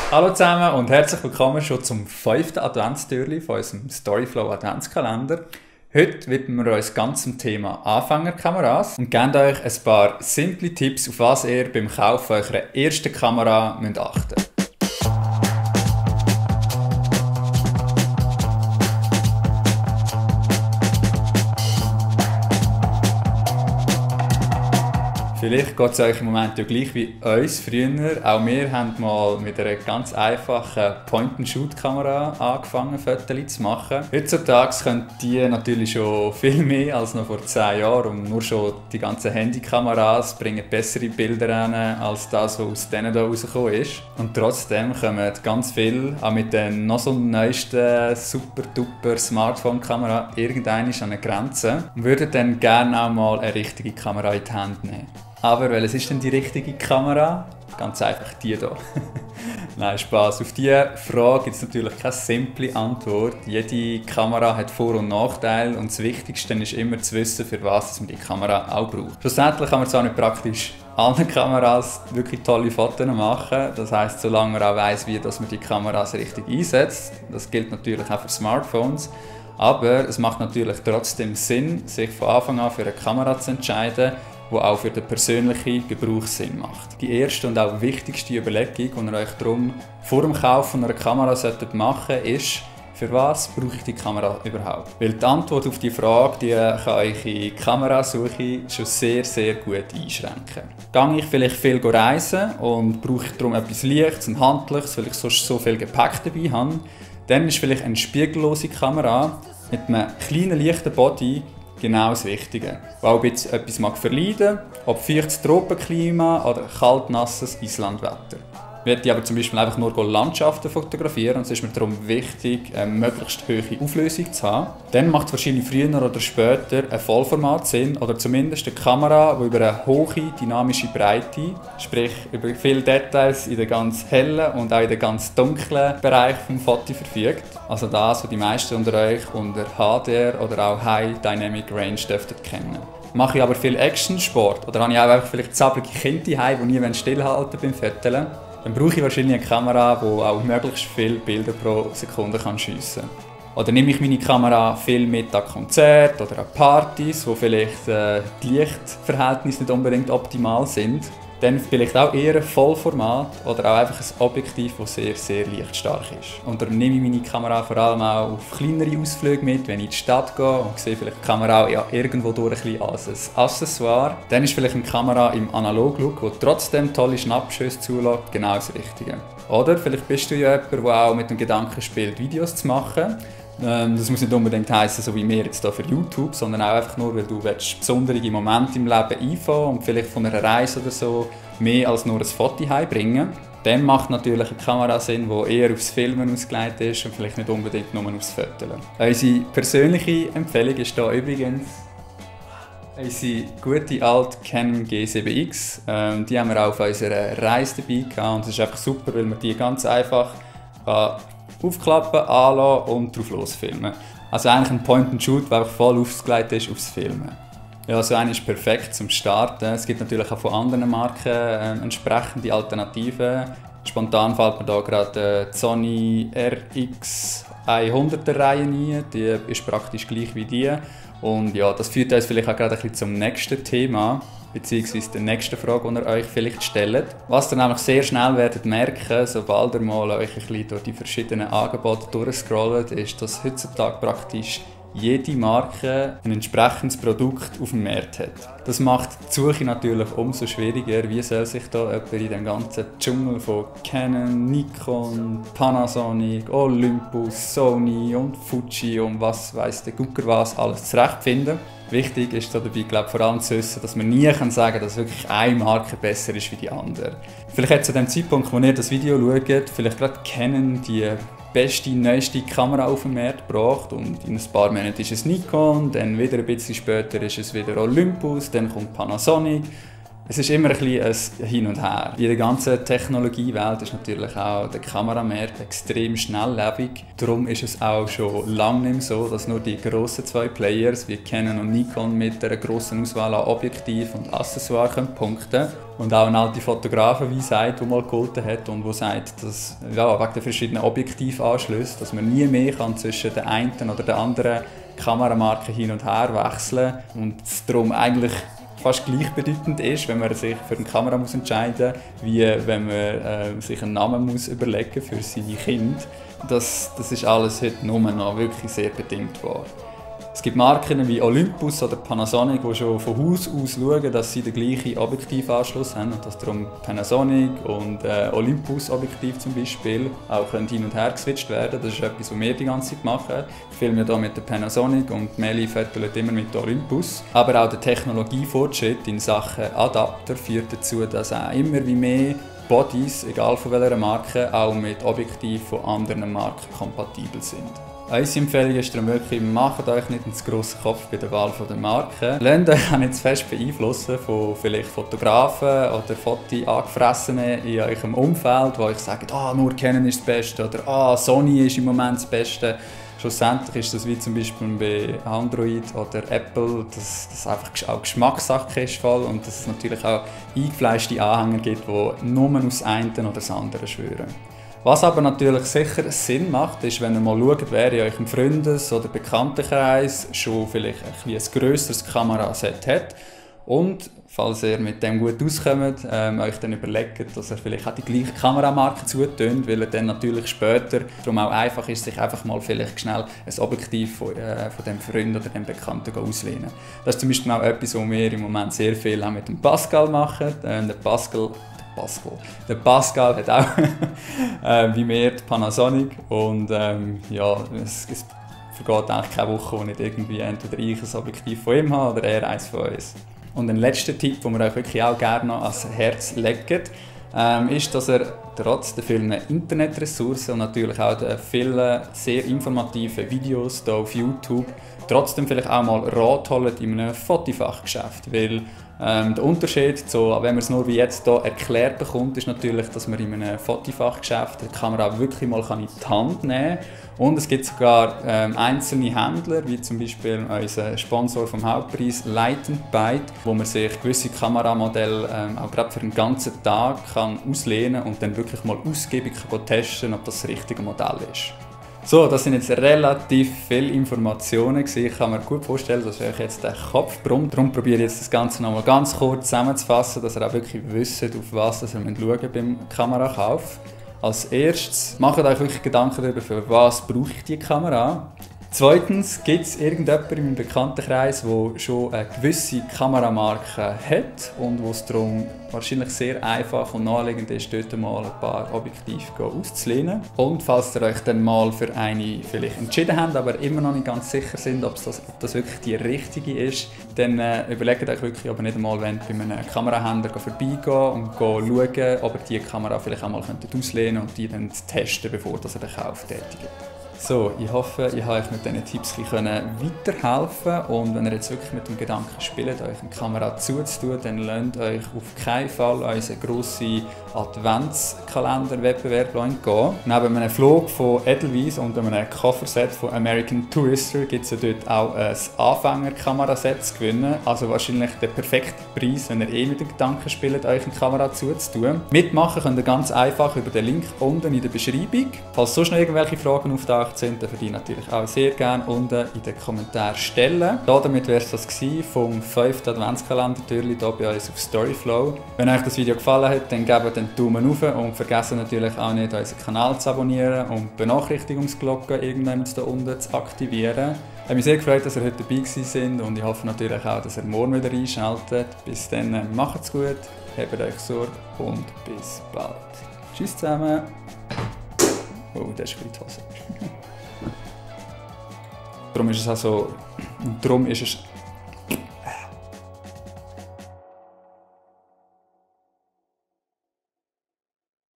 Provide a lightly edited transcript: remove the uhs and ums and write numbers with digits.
Hallo zusammen und herzlich willkommen schon zum 5. Adventstürli von unserem Storyflow Adventskalender. Heute widmen wir uns ganz dem Thema Anfängerkameras und geben euch ein paar simple Tipps, auf was ihr beim Kauf eurer ersten Kamera achten müsst. Vielleicht geht es euch im Moment ja gleich wie uns früher. Auch wir haben mal mit einer ganz einfachen Point-and-Shoot-Kamera angefangen, Fotos zu machen. Heutzutage können die natürlich schon viel mehr als noch vor 10 Jahren. Und nur schon die ganzen Handykameras bringen bessere Bilder an, als das, was aus denen hier rausgekommen ist. Und trotzdem kommen ganz viele, auch mit den noch so neuesten super-duper Smartphone-Kamera, irgendwann an eine Grenze und würden dann gerne auch mal eine richtige Kamera in die Hand nehmen. Aber welches ist denn die richtige Kamera? Ganz einfach die hier. Nein, Spaß. Auf diese Frage gibt es natürlich keine simple Antwort. Jede Kamera hat Vor- und Nachteile und das Wichtigste ist immer zu wissen, für was man die Kamera auch braucht. Schlussendlich kann man zwar nicht praktisch allen Kameras wirklich tolle Fotos machen. Das heisst, solange man auch weiss, wie man die Kameras richtig einsetzt. Das gilt natürlich auch für Smartphones. Aber es macht natürlich trotzdem Sinn, sich von Anfang an für eine Kamera zu entscheiden, die auch für den persönlichen Gebrauch Sinn macht. Die erste und auch wichtigste Überlegung, die ihr euch darum vor dem Kauf von einer Kamera machen solltet, ist, für was brauche ich die Kamera überhaupt? Weil die Antwort auf die Frage, die kann eure Kamerasuche schon sehr, sehr gut einschränken. Gehe ich vielleicht viel reisen und brauche ich darum etwas Leichtes und Handliches, weil ich sonst so viel Gepäck dabei habe, dann ist vielleicht eine spiegellose Kamera mit einem kleinen, leichten Body genau das Richtige, weil auch etwas mag verleiden, ob feuchtes Tropenklima oder kalt-nasses Islandwetter. Ich möchte aber zum Beispiel einfach nur Landschaften fotografieren und es ist mir darum wichtig, eine möglichst hohe Auflösung zu haben. Dann macht es wahrscheinlich früher oder später ein Vollformat Sinn oder zumindest eine Kamera, die über eine hohe dynamische Breite, sprich über viele Details in den ganz hellen und auch in den ganz dunklen Bereich des Fotos verfügt. Also das, was die meisten unter euch unter HDR oder auch High Dynamic Range dürften kennen. Mache ich aber viel Action-Sport oder habe ich auch einfach vielleicht zabbelige Kinder zu Hause, die nie stillhalten beim Fotografieren, dann brauche ich wahrscheinlich eine Kamera, die auch möglichst viele Bilder pro Sekunde schiessen kann. Oder nehme ich meine Kamera viel mit an Konzerten oder an Partys, wo vielleicht die Lichtverhältnisse nicht unbedingt optimal sind. Dann vielleicht auch eher ein Vollformat oder auch einfach ein Objektiv, das sehr, sehr lichtstark ist. Und darum nehme ich meine Kamera vor allem auch auf kleinere Ausflüge mit, wenn ich in die Stadt gehe und sehe vielleicht die Kamera auch irgendwo durch ein bisschen als ein Accessoire. Dann ist vielleicht eine Kamera im Analog-Look, die trotzdem tolle Schnappschüsse zulässt, genau das Richtige. Oder vielleicht bist du ja jemand, der auch mit dem Gedanken spielt, Videos zu machen. Das muss nicht unbedingt heissen, so wie wir jetzt hier für YouTube, sondern auch einfach nur, weil du besondere Momente im Leben einfangen und vielleicht von einer Reise oder so mehr als nur ein Foto heimbringen. Dann macht natürlich eine Kamera Sinn, die eher aufs Filmen ausgelegt ist und vielleicht nicht unbedingt nur aufs Fotografieren. Unsere persönliche Empfehlung ist hier übrigens unsere gute alte Canon G7X. Die haben wir auch auf unserer Reise dabei gehabt und es ist einfach super, weil man die ganz einfach aufklappen, anlassen und drauf losfilmen. Also eigentlich ein Point-and-Shoot, der voll ausgelegt ist aufs Filmen. Ja, so einer ist perfekt zum Starten. Es gibt natürlich auch von anderen Marken entsprechende Alternativen. Spontan fällt mir da gerade die Sony RX 100er Reihe ein. Die ist praktisch gleich wie die. Und ja, das führt uns vielleicht auch gerade ein bisschen zum nächsten Thema, beziehungsweise der nächsten Frage, die ihr euch vielleicht stellt. Was ihr nämlich sehr schnell werdet merken, sobald ihr mal euch ein bisschen durch die verschiedenen Angebote durchscrollt, ist, dass heutzutage praktisch jede Marke ein entsprechendes Produkt auf dem Markt hat. Das macht die Suche natürlich umso schwieriger. Wie soll sich da jemand in dem ganzen Dschungel von Canon, Nikon, Panasonic, Olympus, Sony und Fuji und was weiss der Gucker was alles zurechtfinden? Wichtig ist dabei, glaube vor allem zu wissen, dass man nie sagen kann, dass wirklich eine Marke besser ist wie die andere. Vielleicht hat zu dem Zeitpunkt, wo ihr das Video schaut, vielleicht gerade Canon die beste, neueste Kamera auf den Markt gebracht und in ein paar Monaten ist es Nikon, dann wieder ein bisschen später ist es wieder Olympus, dann kommt Panasonic. Es ist immer ein bisschen ein Hin und Her. In der ganzen Technologiewelt ist natürlich auch der Kameramarkt extrem schnelllebig. Darum ist es auch schon lange nicht mehr so, dass nur die grossen zwei Players wie Canon und Nikon mit einer grossen Auswahl an Objektiven und Accessoires punkten können. Und auch ein alter Fotograf wie sagt, der mal geholfen hat und der sagt, dass wegen den verschiedenen Objektivanschlüssen, dass man nie mehr zwischen der einen oder der anderen Kameramarke hin und her wechseln kann und es darum eigentlich fast gleichbedeutend ist, wenn man sich für eine Kamera entscheiden muss, wie wenn man sich einen Namen muss überlegen für seine Kinder. Das ist alles heute nur noch wirklich sehr bedingt wahr. Es gibt Marken wie Olympus oder Panasonic, die schon von Haus aus schauen, dass sie den gleichen Objektivanschluss haben und dass darum Panasonic und Olympus Objektiv zum Beispiel auch hin und her geswitcht werden. Das ist etwas, was wir die ganze Zeit machen. Ich filme hier mit der Panasonic und Meli fotografiert immer mit der Olympus. Aber auch der Technologiefortschritt in Sachen Adapter führt dazu, dass auch immer wie mehr Bodies, egal von welcher Marke, auch mit Objektiven von anderen Marken kompatibel sind. Unsere Empfehlung ist darum wirklich, macht euch nicht ins grossen Kopf bei der Wahl der Marke. Lasst euch auch nicht zu fest beeinflussen von vielleicht Fotografen oder Fotoangefressenen in eurem Umfeld, die euch sagen, nur Canon ist das Beste oder Sony ist im Moment das Beste. Schlussendlich ist das wie zum Beispiel bei Android oder Apple, dass das einfach auch Geschmackssache ist voll und dass es natürlich auch eingefleischte Anhänger gibt, die nur aus einem oder das andere schwören. Was aber natürlich sicher Sinn macht, ist, wenn ihr mal schaut, wer in eurem Freundes- oder Bekanntenkreis schon vielleicht ein grösseres Kameraset hat und, falls ihr mit dem gut auskommt, euch dann überlegt, dass ihr vielleicht auch die gleiche Kameramarke zutönt, weil er dann natürlich später darum auch einfach ist, sich einfach mal vielleicht schnell ein Objektiv von dem Freund oder dem Bekannten auslehnen. Das ist zum Beispiel auch etwas, was wir im Moment sehr viel auch mit dem Pascal machen. Der Pascal hat auch wie mir die Panasonic und es vergeht eigentlich keine Woche, wo nicht irgendwie entweder ich ein Objektiv von ihm habe oder er eins von uns. Und ein letzter Tipp, den wir euch wirklich auch gerne noch ans Herz legen, ist, dass ihr trotz der vielen Internetressourcen und natürlich auch der vielen sehr informativen Videos hier auf YouTube trotzdem vielleicht auch mal Rat holt in einem Fotofachgeschäft, weil der Unterschied, wenn man es nur wie jetzt hier erklärt bekommt, ist natürlich, dass man in einem Fotofachgeschäft die Kamera wirklich mal in die Hand nehmen kann. Und es gibt sogar einzelne Händler, wie zum Beispiel unser Sponsor vom Hauptpreis Light & Bite, wo man sich gewisse Kameramodelle auch gerade für den ganzen Tag kann auslehnen und dann wirklich mal ausgiebig testen, ob das richtige Modell ist. So, das sind jetzt relativ viele Informationen gewesen. Ich kann mir gut vorstellen, dass euch jetzt der Kopf brummt. Darum probiere ich jetzt das Ganze noch mal ganz kurz zusammenzufassen, dass ihr auch wirklich wisst, auf was ihr schauen beim Kamerakauf. Als erstes, macht euch wirklich Gedanken darüber, für was brauche ich die Kamera. Zweitens, gibt es irgendjemanden in meinem Bekanntenkreis, der schon eine gewisse Kameramarke hat und wo es darum wahrscheinlich sehr einfach und naheliegend ist, dort mal ein paar Objektive auszulehnen. Und falls ihr euch dann mal für eine vielleicht entschieden habt, aber immer noch nicht ganz sicher sind, ob das wirklich die richtige ist, dann überlegt euch wirklich, ob ihr nicht einmal bei einem Kamerahändler vorbeigehen und schauen, ob ihr die Kamera vielleicht auch mal auslehnen und die dann testen, bevor ihr den Kauf tätigt. So, ich hoffe, ich habe euch mit diesen Tipps weiterhelfen und wenn ihr jetzt wirklich mit dem Gedanken spielt, euch eine Kamera zuzutun, dann lasst euch auf keinen Fall unseren grossen Adventskalender-Wettbewerb entgehen. Neben einem Flug von Edelweiss und einem Kofferset von American Tourister gibt es ja dort auch ein Anfänger-Kameraset zu gewinnen. Also wahrscheinlich der perfekte Preis, wenn ihr mit dem Gedanken spielt, euch eine Kamera zuzutun. Mitmachen könnt ihr ganz einfach über den Link unten in der Beschreibung. Falls sonst noch irgendwelche Fragen auftauchen, sind, dann die natürlich auch sehr gerne unten in den Kommentaren stellen. Damit wäre es das vom 5. Adventskalender hier bei uns auf Storyflow. Wenn euch das Video gefallen hat, dann gebt den Daumen hoch und vergesst natürlich auch nicht, unseren Kanal zu abonnieren und die Benachrichtigungsglocke irgendwann hier unten zu aktivieren. Ich habe mich sehr gefreut, dass ihr heute dabei sind und ich hoffe natürlich auch, dass ihr morgen wieder einschaltet. Bis dann, macht's gut, habt euch Sorge und bis bald. Tschüss zusammen. Oh, das ist die Hose. Darum ist es